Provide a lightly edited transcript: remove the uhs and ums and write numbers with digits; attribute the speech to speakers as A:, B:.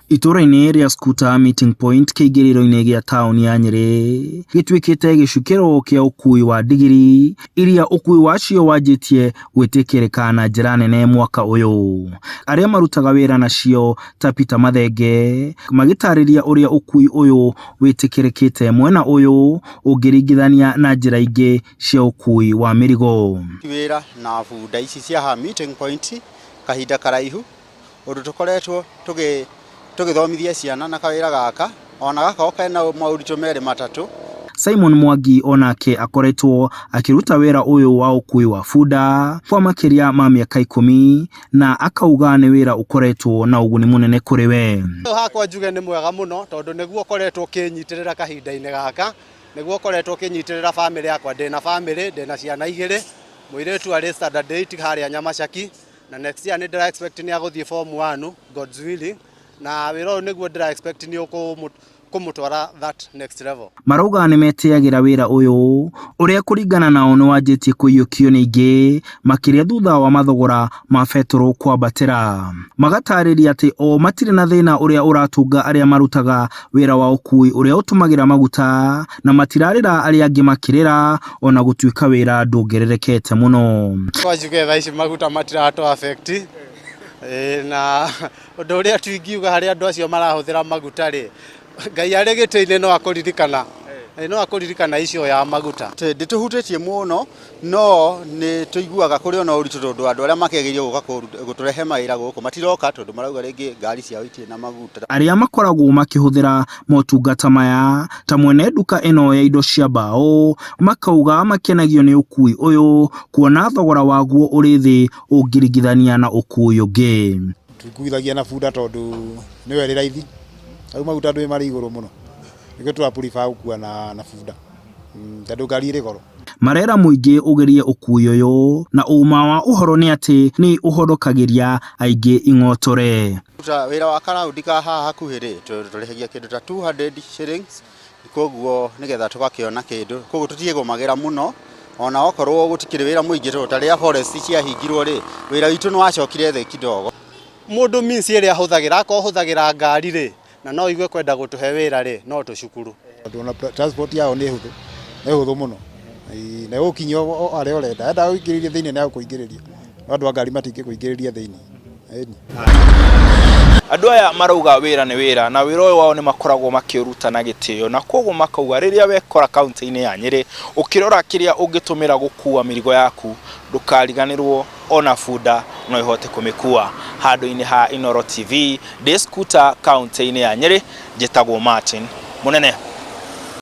A: Itũũra-inĩ rĩa Scooter Meeting Point kĩingĩrĩro-inĩ gĩa taũni ya Nyĩrĩ gĩtuĩkĩte gĩcukĩro kĩa ũkui wa ndigiri iria ũkui wacio wanjĩtie gwĩtĩkĩrĩka na njĩra nene mwaka ũyũ. Arĩa marutaga wĩra nacio ta Peter Mathenge magĩtarĩria ũrĩa ũkui ũyũ wĩtĩkĩrĩkĩte mwena ũyũ ũngĩringithania na njĩra ingĩ cia ũkui wa mĩrigo.
B: Wĩra na bunda ici cia haha Meeting Point kahinda karaihu ũndũ tũkoretwo tũgĩthomithia ciana na kawĩra gaka ona gakorwo kena maũritũ merĩ matatũ.
A: Simon Mwangi onake akoretwo akĩruta wĩra ũyũ wa ũkui wa bunda kwa makĩria ma mĩaka 10 na akauga nĩ wĩra ũkoretwo na ũguni mũnene kũrĩ we.
C: Ũyũ hakwa njuge nĩ mwega mũno tondũ nĩguo ũkoretwo ũkĩnyitĩrĩra kahinda-inĩ gaka, nĩguo ũkoretwo ũkĩnyitĩrĩra bamĩrĩ yakwa. Ndĩna bamĩrĩ, ndĩna ciana igĩrĩ, mũirĩtu arĩ standard 8 harĩa Nyamacaki, na next year nĩ ndĩra expect nĩ agũthiĩ form 1 God's willing, na wĩra ũyũ nĩguo ndĩra expect nĩ ũkũmũtwara that next level.
A: Marauga nĩ metĩagĩra wĩra ũyũ ũrĩa kũringana nao nĩ wanjĩtie kũiyũkio nĩ aingĩ makĩria thutha wa mathogora ma betũrũ kwambatĩra. Magatarĩria atĩ o matirĩ na thĩna ũrĩa ũratunga arĩa marutaga wĩra wa ũkui ũrĩa ũtũmagĩra maguta na matirarĩra arĩa angĩ makĩrĩra ona gũtuĩka wĩra ndwongererekete mũno.
C: Kwa njuge thaa ici maguta matiratũ affect na ũndũ ũrĩa tu ingiuga harĩ andũ acio marahũthĩra maguta rĩ, Ngai arĩ gĩtĩ-inĩ no akũririkana, no akũririkana icio ya maguta.
B: Ndĩtũhutĩtie mũno no nĩ tũiguaga kũrĩ ona ũritũ tondũ andũ arĩa makĩagĩrĩire gũka gũtũrehe mawĩra gũkũ matiroka tondũ marauga rĩngĩ ngari ciao itirĩ na maguta.
A: Arĩa makoragwo makĩhũthĩra motungata maya ta mwene nduka ĩno ya indo cia mbaũ makauga makenagio nĩ ũkui ũyũ kuona thogora waguo ũrĩ thĩ ũngĩringithania na ũkui ũngĩ.
D: Tukuithagia na bunda tondũ nĩyo ĩrĩ raithi, rĩu maguta ndũĩ marĩ igũrũ mũno, nĩkĩo tũra prefer gũkua na bunda tondũ ngari ĩrĩ goro.
A: Marera mũingĩ ũgerie ũkui ũyũ na ũma wa ũhoro nĩ atĩ nĩ ũhonokagĩria aingĩ ing'otore.
B: Wĩra wa karaundi ka haha hakuhĩ rĩ, tũrĩhagia kĩndũ ta 200 shillings, koguo nĩgetha tũgakĩona kĩndũ, koguo tũtiĩgũmagĩra mũno, ona okorwo gũtikĩrĩ wĩra mũingĩ tondũ ta rĩrĩa forest ciahingirwo rĩ, wĩra witũ nĩ wacokire thĩ kidogo.
C: Mũndũ means ĩrĩa ahũthagĩra, akorwo ũhũthagĩra ngari rĩ, na no ũigue kwenda gũtũhe wĩra rĩ, no tũcukuru.
D: Tondũ ona transport yao nĩ hũthũ, nĩ hũthũ mũno, na ĩgũkinyia o harĩa ũrenda, enda gũkũingĩrĩria thĩinĩ nĩ agũkũingĩrĩria, no andũ a ngari matingĩkũingĩrĩria thĩinĩ.
E: Andũ aya marauga wĩra nĩ wĩra na wĩra ũyũ wao nĩ makoragwo makĩũruta na gĩtĩo na koguo makauga rĩrĩa wekora kaunti-inĩ ya Nyĩrĩ ũkĩrora kĩrĩa ũngĩtũmĩra gũkua mĩrigo yaku ndũkariganĩrwo ona bunda no ĩhote kũmĩkua. Handũ-inĩ ha Inooro TV ndĩ Skuta kaunti-inĩ ya Nyĩrĩ njĩtagwo Martin Mũnene.